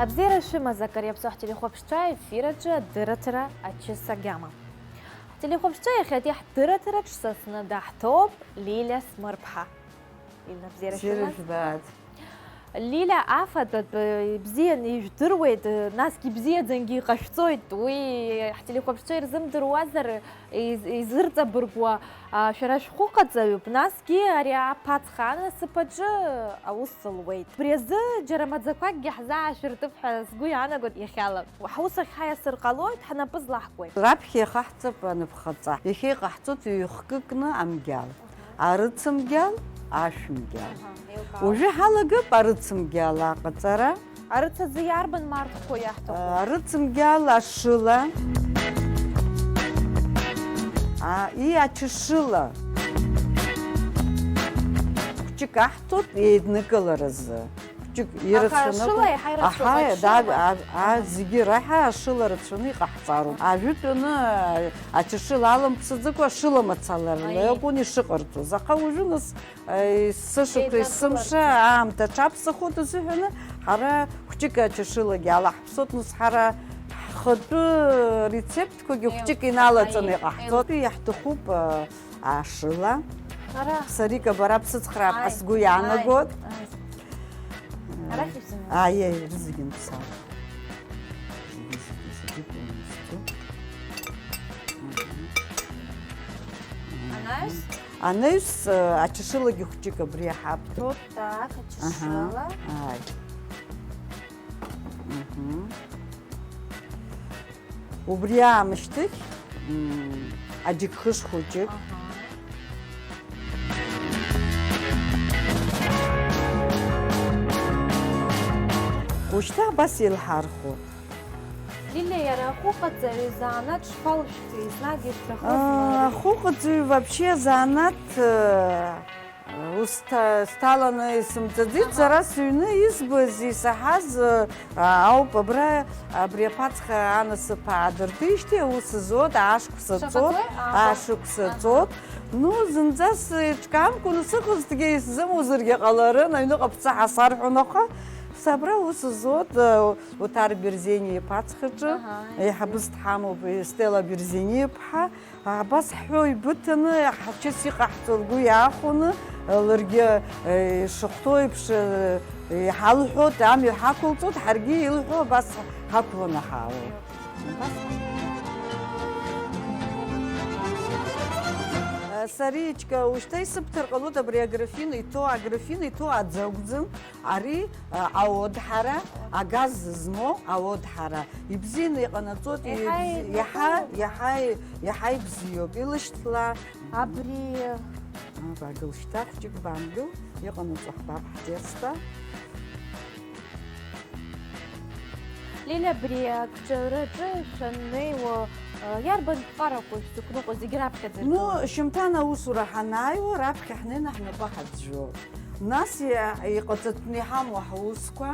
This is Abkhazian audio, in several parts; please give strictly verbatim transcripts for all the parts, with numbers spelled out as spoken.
Абзиара шәымаз, Акареи Аԥсуа ҳтелехәаԥшцәа, ефир аҿы адырраҭара ачыс агьама. Ҳтелехәаԥшцәа, иахьатәи ҳдырраҭараҿ са сны даҳҭоуп Лилиа Смырԥҳа. Лилиа, абзиара Бзиара шәымаз. Жәбааит. Лилиа, афатә атәы ибзианы ижәдыруеит, насгьы ибзиаӡангьы иҟашәҵоит. Уи ҳтелехәаԥшцәа ирзымдыруазар, из-, изырҵабыргуа, а, шәара шәхәыҟаҵаҩуп, насгьы ари аԥацха анасыԥ аҿы аус луеит. Убри азы џьара маӡақәакгьы ҳзаашәыртып ҳәа сгәы иаанагоит иахьала. Ҳаус ахь ҳаиасыр ҟалоит, ҳнапы злаҳкуеит. Раԥхьа иахаҳҵап анапхаҵа. Иахьа иҟаҳҵоит ҩ-хкыкны амгьал. Арыцымгьал, ашәмгьал. Аҳа, еилкаауп. Уажәы ҳалагап арыцымгьал аҟаҵара. Арыц азы иарбан марҭқәа иаҳҭаху? Арыцымгьал ашыла. А, и ачашыла. Хәҷык аҳҭоит еиднакыларазы. Хәҷык ирацәаны акәым. Аха ашыла еиҳа ирацәоуп, аҳа, ашыла да, марҭ. А, а, аҳа. Зегьы раҳа ашыла рацәаны иҟаҳҵароуп. Ажәытәаны, а, ачашыла аламԥсаӡакәа ашыла мацаларала Аи. Акәын ишыҟарҵоз. Аха уажәы нас, а, есышықәса, еиднакыларц. Есымша аамҭа аҽаԥсахоит азыҳәаны, ҳара хәҷык ачашылагьы алаҳԥсоит, нас ҳара ҳхатәы рецептқәагьы хәҷык Еи, иналаҵаны аи, иҟаҳҵоит. Еи. Иаҳҭахуп, а, Ашыла. Ара. Сарика, бара бсыцхраап ҳәа Ааи, сгәы иаанагоит. Ааи, ааи. Арахь ибзымҩаԥгаз. Ааи, ааи, рызегьы мцала. Зегьы, зегьы, зегьы полностью. Мгм. Анаҩс? Анаҩс, э, ачашылагьы хәҷык абри иҳабҭоит. Так, аха. Ачашыла. Ааи. Мгм. Убри аамышьҭахь, м, аџьыкхыш хәыҷык. Аҳа. Ушьҭа абас еилҳархуа. Лилиа, иара ахәыҟаҵаҩ изанааҭ шԥалшәҭи, еснагь ишәҭахызма? Аа, ахәыҟаҵаҩ вообще азанааҭ, э, Ус ҭа-, сҭаланы исымҵаӡеит, Аҳа. Сара сыҩны избаз, исаҳаз, а, ауп, абра, абри аԥацха анасыԥ аадыртижьҭеи аус зуеит, ашықәса Шаҟа ҵуеит, ҵуеит? Аҳа. Ашықәса Аҳа. Ҵуеит. Ну, зынӡа сеиҿкаамкәаны сыҟазҭгьы исзымузаргьы ҟаларын, аҩныҟа бца ҳасарҳәон, аха сабра ус зуеит, а, Оҭар Берзениа иԥацхаҿы, Аҳа, еиҳабыс дҳамоуп, Стелла Берзениа иԥҳа. Абас ҳҳәо ибыҭаны, ҳачыс иҟаҳҵо лгәы иаахәаны, ларгьы, э, ишахәҭоу еиԥш, э, иҳалҳәоит, амҩа ҳақәылҵоит, ҳаргьы илҳәо абас ҳақәланы ҳаауеит. Абас. Э, Сариечка, ушьҭа исыбҭар ҟалоит абри аграфин иҭоу, аграфин иҭоу аӡы акәӡам. Ари, а, аодҳара, агаз змоу аодҳара, ибзианы иҟанаҵоит, еиҳа ибзи-, еиҳа, еиҭагылоуп. Иаҳа, иаҳа, иаҳа ибзиоуп, илышьҭла. Абри. А, баагыл шьҭа, хәҷык баангыл, иҟанаҵо ҳбап ҳтеста. Лилиа, абри акәҷараҿы шәаннеиуа, а, иарбан ԥҟарақәоу шәзықәныҟәо, зегь раԥхьаӡа иргылоу? Ну, шьымҭан аусура ҳанааиуа, раԥхьа ҳнеины ҳнапы ҳаӡәӡәо. Нас иа-, иҟаҵатәны иҳамоу ҳусқәа,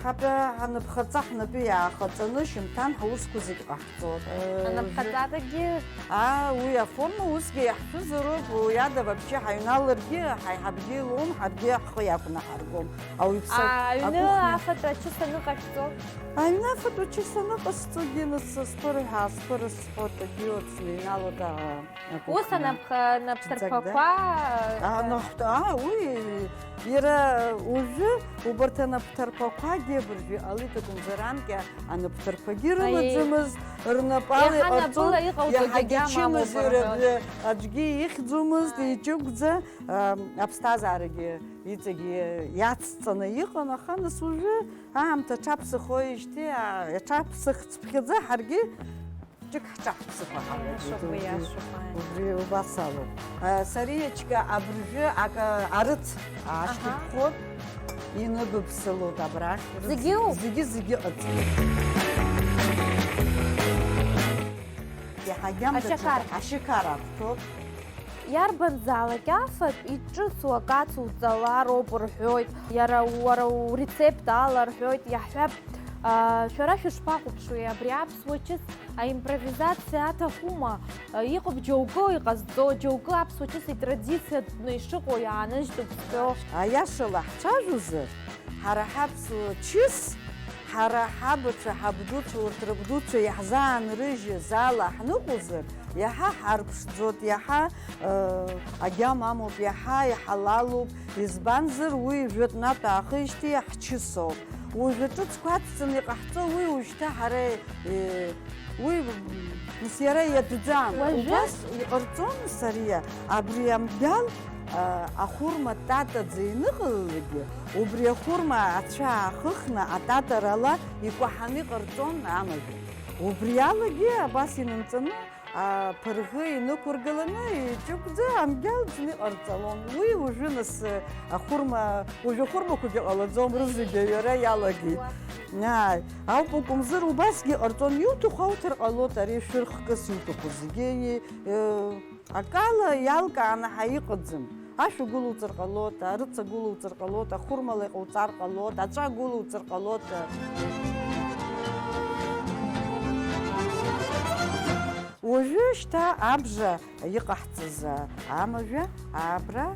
ҳатәа ҳанапхаҵа ҳнапы иаахаҵаны, шьымҭан ҳусқәа зегь ҟаҳҵоит. Э, Анапхаҵадагьы? Аа, уи аформа усгьы иаҳцәызароуп, уи ада вообще ҳаҩналаргьы, ҳаиҳабгьы илоуам, ҳаргьы ҳхы иақәнаҳаргом. Ауаҩԥсы А, аҩны акухня. Афатә ачыс аныҟашәҵо? Аҩны афатә ачыс аныҟасҵогьы, нас сԥырҳәа, сԥырысҳәоит, агьиоит, сныҩналоит, аа. Ус Акухня. Анапха-, анапҭарԥақәа, Ҵакда. А, э, анахт-, а, уи, иара уажәы убарҭ анапҭарԥақәагьы абыржәы иҟалеит акәымзар, анкьа анапҭарԥагьы Аиеи. Рымаӡамызт, рнапала Иаҳа иҟарҵон, напыла иҟауҵогьы иаҳагьы агьама амоуп ачымазаҩ рҳәоит. Аӡәгьы ихьӡомызт, Аиеи. Иҷыгәӡа, а, аԥсҭазаарагьы иҵегь иацҵаны иҟан, аха нас уажәы аамҭа аҽаԥсахоижьҭеи, а, аҽаԥсахцыԥхьаӡа ҳаргьы Ҷык ҳҿаҳԥсақәа ҳалагеит, Иашоуп, убри, иашоуп, ааи. Убри убас алоуп. Э, Сариечка абыржәы акы арыц аашьҭыбхуеит, Аҳа. Иныбыԥсылоит абрахь. Рыц-, Зегьы ыҟоуп? Зегьы, зегьы ыҟаӡам. Иаҳагьы амдаҿ Ашьақар. Ашьақар ақәҭәоуп. Иарбанзаалак афатә иҿыцу акы ацуҵалароуп рҳәоит, иара уара урецепт ала рҳәоит, иаҳҳәап, аа, шәара шәышԥахәаԥшуеи абри аԥсуа чыс? Аимпровизациа аҭахума? Иҟоуп џьоукы иҟазҵо, џьоукы аԥсуа чыс итрадициатәны ишыҟоу иааныжьтәуп зҳәо. Аиашала ҳцәажәозар, ҳара ҳаԥсуа чыс Ҳара ҳабацәа, ҳабдуцәа, урҭ рабдуцәа иаҳзаанрыжьыз ала ҳныҟәозар, иаҳа ҳарԥшӡоит, иаҳа, э, агьама амоуп, иаҳа иҳалалуп, избанзар, уи жәытәнатә аахижьҭеи ҳчысоуп. Уажәы ҿыцқәа ацҵаны иҟаҳҵо, уи уажәшьҭа ҳара, э, уи, м, нас иара иатәӡам. Уажәы? Убас иҟарҵон, Сариа, абри амгьал, а, ахәырма татаӡа иныҟалалакгьы, убри ахәырма ацәа аахыхны ататарала икәаҳаны иҟарҵон амажәа. Убри алагьы абас инымҵаны, аԥырӷы инықәыргыланы, иҷыгәӡа амгьал ӡны иҟарҵалон. Уи уажәы нас, ахәырма, уажәы ахәырмақәагьы ҟалаӡом, рызегьы аҩара иалагеит. Ааи, ауп акәымзар, убасгьы ҟарҵон, иуҭаху ауҭар ҟалоит, ари шәырхкыс иуҭаху зегьы, э, акала иалкааны ҳа иҟаӡам. Ашәа гәылуҵар ҟалоит, арыца гәылуҵар ҟалоит, ахәырмала иҟауҵар ҟалоит, аҵәа гәылуҵар ҟалоит. Уажәы шьҭа абжа иҟаҳҵаз амажәа абра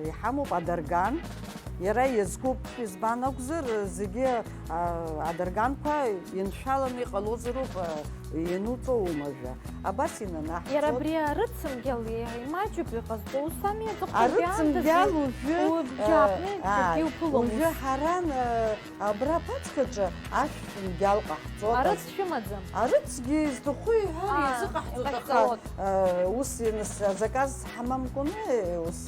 Иҳамоуп адарган, иара иазкуп, избан акәзар, зегьы, а, адарганқәа иншәаланы иҟалозароуп, а, иануҵо умажәа. Абас инанаҳҵоит. Иара абри арыцымгьал имаҷуп иҟазҵо, ус ами, аҵыхәтәантәи аамҭазы арыцымгьал уажәы, убжьаҟны, а, а, егьи уԥылом уажәы ус. Ҳаран, а, Абра аԥацхаҿы ашә фымгьал ҟаҳҵоит. Арыц шәымаӡам? Арыцгьы изҭаху иҳәар, аа, иазыҟаҳҵоит, аха, иҟаҳҵоит. Э, ус ианыс-, азаказ ҳамамкәаны, э, ус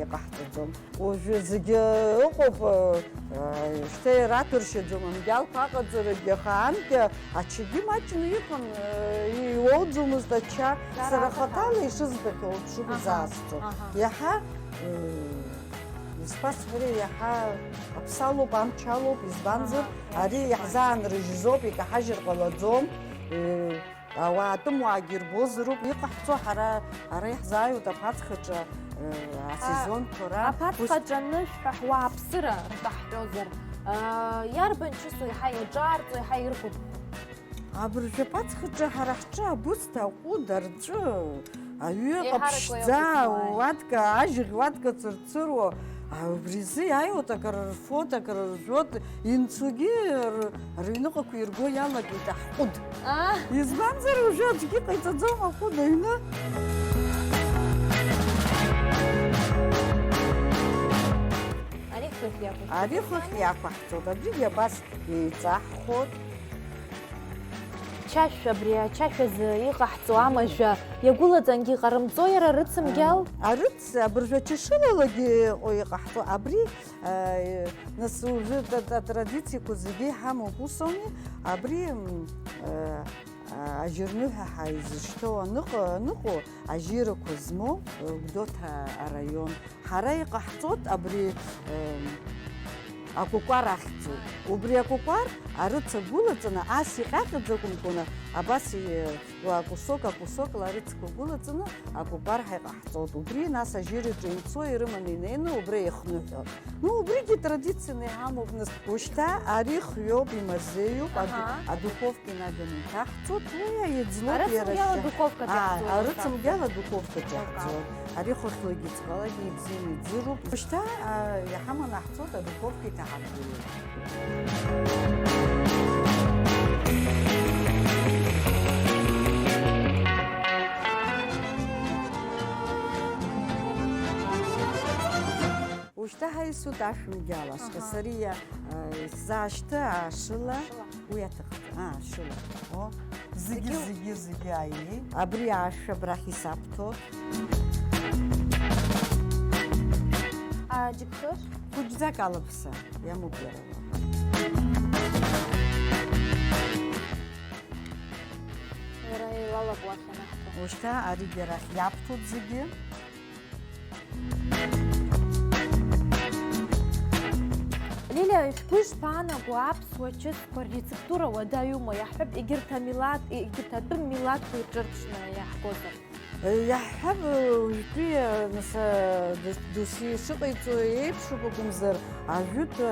иҟаҳҵаӡом. Уажәы зегьы ыҟоуп, э, э, шьҭа ираҭәыршьаӡом амгьалқәа аҟаҵарагьы, аха анкьа ачагьы маҷны иҟан, э, иуоуӡомызт ача. Дара сара ахаҭа. Хаҭала ишызбахьоу ауп шыгәы, аҳа, заасҵо. Аҳа. Иаҳа, э, Исҳәаз сҳәари, иаҳа аԥсалоуп, амч алоуп, избанзар, аҳа, ари иаҳзаанрыжьызоуп, икаҳажьыр ҟалаӡом, э, ауаа атәымуаагьы ирбозароуп, иҟаҳҵо ҳара, ара иаҳзааиуеит аԥацхаҿы, э, асезонқәа ра. Аԥацхаҿы анышә ҳәа ҳуааԥсыра ртәы ҳҳәозар, э, иарбан чысу еиҳа иаҿаарҵо, еиҳа иргәаԥхо? Абыржәы аԥацхаҿы ҳара ҳҿы абысҭа, аҟәыд, арҵәы, аҩы еиҳарак ҟаԥшьӡа, уеилгәыцуааит. Уатка, ажьыӷь уатка цырцыруа, убри азы иааиуеит, акрырфоит, акрыржәуеит, инцугьы р-, рыҩныҟақәа ирго иалагеит аҳҟәыд. Аа. Избанзар, уажәы аӡәгьы ҟаиҵаӡом аҟәыд аҩны. Ари хыхь иақәыҳәҳәоит. Ари хыхь иақәаҳҵоит, абригьы абас еиҵаҳхуеит. Чашәа, абри ачашәазы иҟаҳҵо амажәа иагәылаҵангьы иҟарымҵо иара арыцымгьал? Арыц, абыржәы ачашылалагьы иҟоу иҟаҳҵо, абри, а, нас уажәы та-, та-, атрадициақәа зегьы иҳамоуп, ус ауми? Абри, м, а, а, ажьырныҳәа ҳәа изышьҭоу аныҟа-, аныҟоу, ажьирақәа змоу, э, Гәдоуҭа араион. Ҳара иҟаҳҵоит абри, э, акәакәар ахьӡу. Убри акәакәар арыц агәылаҵаны, ас иҟьаҟьаӡа акәымкәаны, абас и-, акусок, акусокла арыцқәа гәылаҵаны, акәакәар ҳәа иҟаҳҵоит. Убри нас ажьыри ҿеицо ирыманы инеины убра иахныҳәо. Ну, убригьы традицианы иҳамоуп, нас. Ушьҭа ари хҩоуп, имазеиуп, аду-, аҳа, адуховка инаганы иҭаҳҵоит, уи аиӡлоуп. Арыцымгьала иара шьа-, адуховкаҿ, аа, иаҳҵоит, арыцымгьала адуховкаҿ иаҳҵоит. Ари хыхьлагьы ҵҟалагьы ибзианы иӡыруп. Ушьҭа, аа, иҳаманы ҳцоит, адуховка иҭаҳаргылоит. Ушьҭа ҳаисуеит ашәымгьала, аха, аҳа, сариа, э, сзаашьҭы аашыла, ашыла, уи аҭахӡам. Аа, ашыла. О, зегьы, зегьы, зегьы, зегьы ааиуеит. Абри аашә абрахь исабҭоит. А, џьыкхыш? Хәыҷӡак алаԥса иамоуп иара. Иара еилалап уахь анаҳҭо. Ушьҭа аригьы арахь иабҭоит зегьы. Лилиа, шәгәы ишԥаанаго аԥсуа чысқәа ррецептура уадаҩума? Иаҳҳәап, егьырҭ амилаҭ, егьырҭ атәым милаҭқәа ирҿырԥшны иаҳгозар. Иаҳҳәап, уажәтәи, нас, дос-, досиа шыҟаиҵо еиԥшуп акәымзар, ажәытә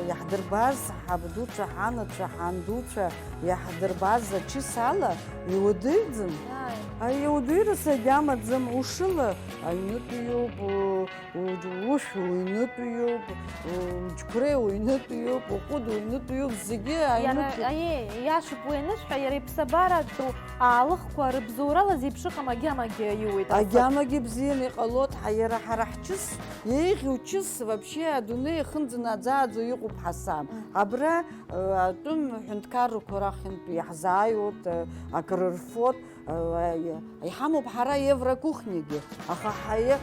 иаҳдырбаз ҳабдуцәа, ҳанацәа, ҳандуцәа иаҳдырбаз ачыс ала иуадаҩӡам. Ааи. Аиудуирас агьамаӡам, ушыла аҩнытәиоуп, у-, у-, ушә уҩнытәиоуп, у-, уџьқәреи уҩнытәиоуп, уҟәыд уҩнытәиоуп, зегьы Иара, аҩнытәи. Аиеи, иашоуп уи анысҳәа, иара иԥсабаратәу аалыхқәа рыбзоурала зеиԥшыҟам агьамагьы аиуеит, аха Агьамагьы бзианы иҟалоит, ҳа-, иара ҳара ҳчыс, еиӷьу чыс вообще адунеи иахынӡанаӡааӡо иҟоуп ҳасам. Мм. Абра, э, атәым ҳәынҭқаррақәа рахьынтә иаҳзааиуеит, э, акрырфоит, Иҳамоуп ҳара Еврокухньагьы, аха ҳаи-,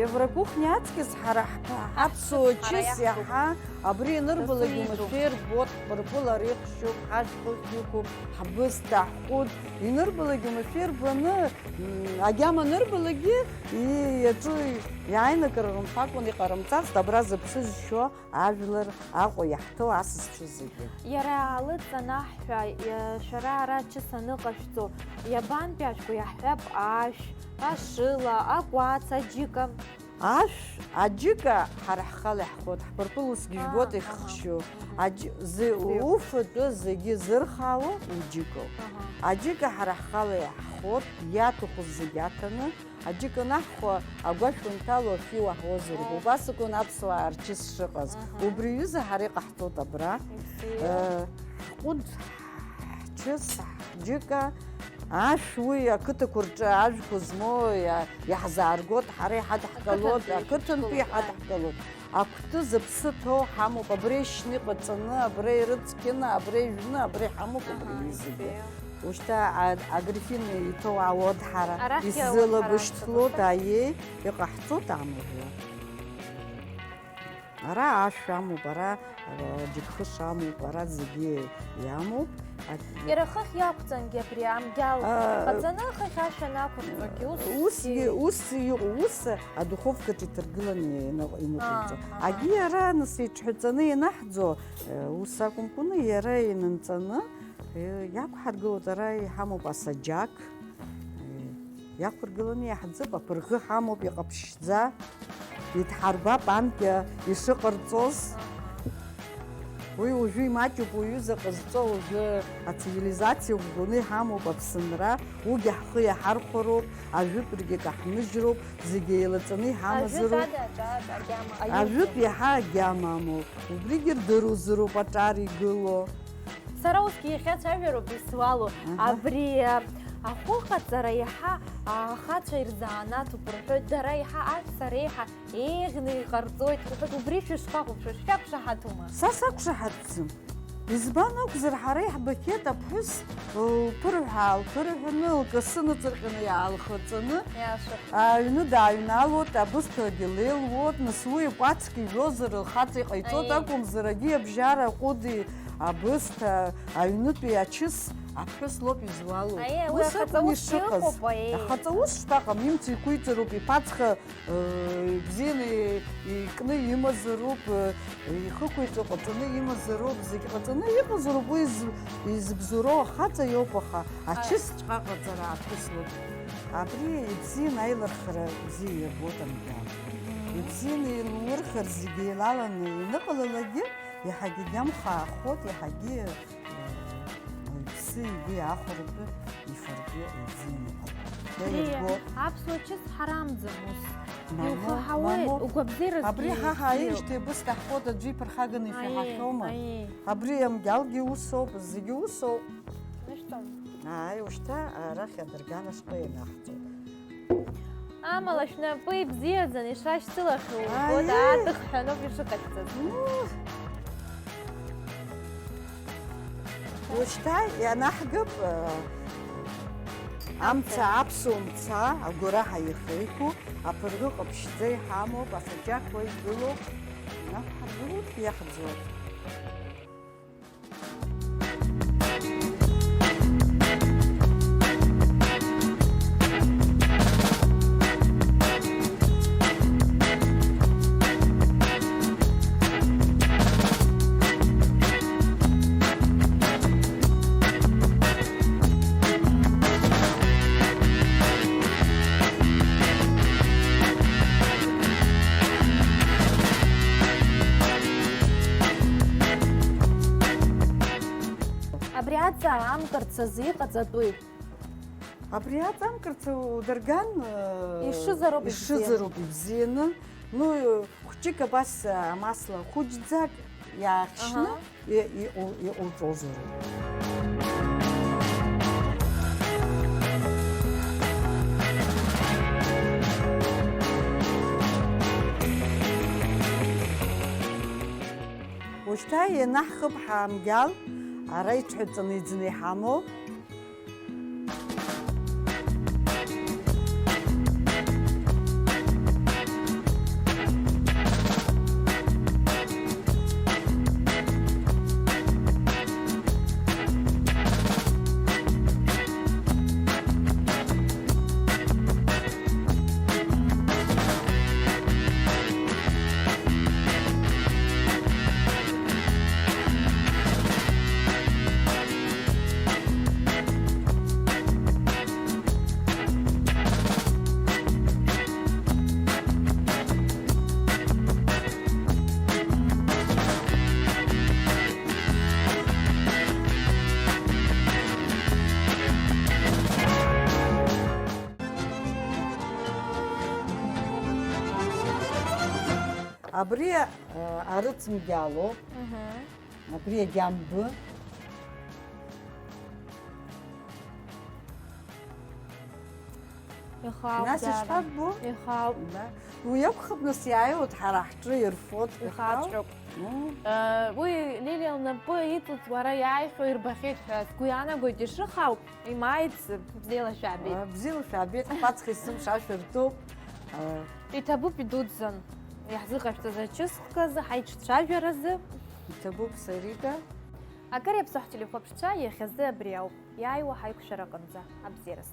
Еврокухня аҵкьыс ҳара ҳԥа-, ҳаԥсуа ҳара чыс иаҳҭоуп. Иаҳа абри анырбалак Дасу иду. Умашәа ирбоит, ҳпырпыл ара ихшьуп, ҳашәхышә иқәуп, ҳбысҭа, ҳхәыд, инырбалак умашәа ирбаны, м, агьама анырбалагьы, и-, иаҿу иааины акыр рымфакәан иҟарымҵацт, абра зыԥсы зшьо, Ажәлар Аҟәа иаҳҭо асасцәа зегьы. Иара аалыҵ анаҳҳәа, иа-, шәара ара чыс аныҟашәҵо, иабантәи ашәқәа иаҳҳәап, ашә, ашыла, акәац, аџьыка. Ашә, аџьыка ҳара ҳхала иаҳхоит, ҳпырпыл усгьы жәбоит, аҳа, ихшьу. Аҳа. Аџь-, зи-, Бзиоуп. Уфатәы зегьы зырхаауа уџьыкоуп. Аҳа. Аџьыка ҳара ҳхала иаҳхоит, иаҭаху зегьы аҭаны, Аџьыка анаҳхуа, агәашә унҭало, афҩы уаҳуазароуп. Мм. Убас акәын аԥсуаа рчыс шыҟаз. Аҳа. Убри аҩыза ҳара иҟаҳҵоит абра. Ибзиоуп. Э, ҳҟәыд, ҳчыс, ҳџьыка, ашә уи ақыҭақәа рҿы ажәқәа змоу иа-, иаҳзааргоит, ҳара иҳадҳкылоит, ақыҭантәи, ақыҭантәи иҳадҳкылоит, ааи. Иҳадҳкылоит. Акәты зыԥсы ҭоу ҳамоуп, абра ишьны иҟаҵаны, абра ирыцқьаны, абра ижәны, абра иҳамоуп, аҳа, убри зегьы. Ибзиоуп. Ушьҭа а-, агрифин иҭоу ауоуд ҳара, арахь исзылагәышьҭлоит, иауа ҳара аиеи, иҟаҳҵоит амҩа. Ара ашә амоуп, ара, а, џьыкхыш амоуп, ара зегьы иамоуп. Ак-, Иара хыхь иақәҵангьы абри амгьал а, ҟаҵаны ахыхь ашә анақәырҵогьы ус усгьы, ус иҟоу, ус адуховкаҿы иҭаргыланы иныҟ-, иныҟәырҵо. Аа, аҳа. Агьи ара нас иҽҳәаҵаны ианаҳ- Ӡо, э, ус акәымкәаны иара инанҵаны, э, иақәҳаргылоит, ара иҳамоуп асаџьақ, э, иақәыргыланы иаҳӡып, аԥырӷы ҳамоуп иҟаԥшьӡа, идҳарбап анкьа ишыҟарҵоз. Уи уажәы имаҷуп уҩыза ҟазҵо, уажәы ацивилизациа ӷәӷәаны иҳамоуп Аԥсынра, уигьы ҳхы иаҳархәароуп, ажәытәргьы каҳмыжьроуп, зегьы еилаҵаны иҳамазароуп. Ажәытә ада аҿар агьама, аиуӡам. Ажәытә иаҳа агьама амоуп. Убригьы рдыруазароуп аҿар игылоу. Сара усгьы иахьацәажәароуп исуало. Аҳа. Абри, а, ахәыҟаҵара иаҳа, а, ахацәа ирзанааҭуп рҳәоит. Дара иаҳа ашәса реиҳа еиӷьны иҟарҵоит рҳәоит. Убри шәышԥахәаԥшуа, шәақәшаҳаҭума? Са сақәшаҳаҭӡам. Избан акәзар, ҳара иаҳбахьеит аԥҳәыс лԥырҳәа аалԥырҳәаны, лкасы ныҵарҟьаны иаалхаҵаны, Иашоуп. Аҩны дааҩналоит, абысҭагьы леилуоит, нас уи кәацк ижәозар, лхаҵа иҟаиҵоит Аиеи. Акәымзар, агьи абжьара аҟәыди абысҭа аҩнытәи ачыс аԥҳәыс лоуп изуало. Аиеи, уи ус ахаҵа акәын усгьы ишыҟаз. Ыҟоуп, аиеи. Ахаҵа ус шԥаҟам, имца еиқәиҵароуп, иԥацха Э, ибзианы икны имазароуп, э, ихықәиҵо ҟаҵаны имазароуп, зегь ҟаҵаны иҟазароуп, уи из-, изыбзоуроу ахаҵа иоуп, аха ачысҵәҟьа ҟаҵара аԥҳәыс лоуп. Абри ибзианы аилырхра бзиа иабоит амгьал. Мгм. Ибзианы илурхыр зегь еилаланы иныҟалалакгьы, иаҳагьы гьамхаахоит, иаҳагьы Уаҩԥсы игәы иаахәаратәы ифаргьы лзиныҳәа. Абри иарбоуп. Аԥсуа чыс ҳарамӡам ус. Мамоу, иухаҳауеит, мамоу. Угәабзиара Абри згьы ҳа ҳааижьҭеи абысҭа ҳхәыда аӡәы иԥырхаганы ишәаҳахьоума? Аиеи, аиеи. Абри амгьалгьы усоуп, зегьы усоуп. Ишәтәом. Ааи, ушьҭа арахь адырган ашҟа ианаҳҵоит. Амала шәнапы ибзиаӡаны ишашьцылахьоу убоит, Аиеи! Аадыхҳәаноуп ишыҟашәҵаз. Уу! Ушьҭа ианаҳгап, э, амца, аԥсуа мца, агәараҳәа ихеиқәу, аԥырӷы ҟаԥшьӡа иҳамоуп, асаџьақуа игылоуп, инақәҳаргылоит, иаҳӡоит. Абри аҵа амкырц азы иҟаҵатәуи? Абри аҵамкырц удырган, э, Ишызароуп ишызароуп ибзианы. Ну, э, хәҷык абас, э, амасла хәыҷӡак иаарчны Аҳа. и-, иҟу-, иҟауҵозароуп. Ушьҭа ианаҳхып ҳамгьал, ара иҽҳәаҵаны иӡны иҳамоу. Абри, э, арыцмгьалоуп. Мгм. Абри агьамбы. Ихаауп, Нас даара. Ишԥаббо? Ихаауп. Да. Уи акәхап, нас иааиуеит, ҳара ҳҿы ирфоит. Ихаҵәҟьоуп. Мм. Э, уи Лилиа лнапы иҵыҵуа ара иааихьоу ирбахьеит ҳәа сгәы иаанагоит, ишыхаау, имааит, бзиала шәаабеит. А, бзиала шәаабеит, ҳԥацха есымша шәыртәуп. А. Иҭабуп идуӡӡан иаҳзыҟашәҵаз ачысхказы, ҳаиҿцәажәаразы. Иҭабуп, Сарида. Акыр иаԥсоу ҳтелехәаԥшцәа, иахьазы абри ауп, иааиуа ҳаиқәшәараҟынӡа. Абзиараз.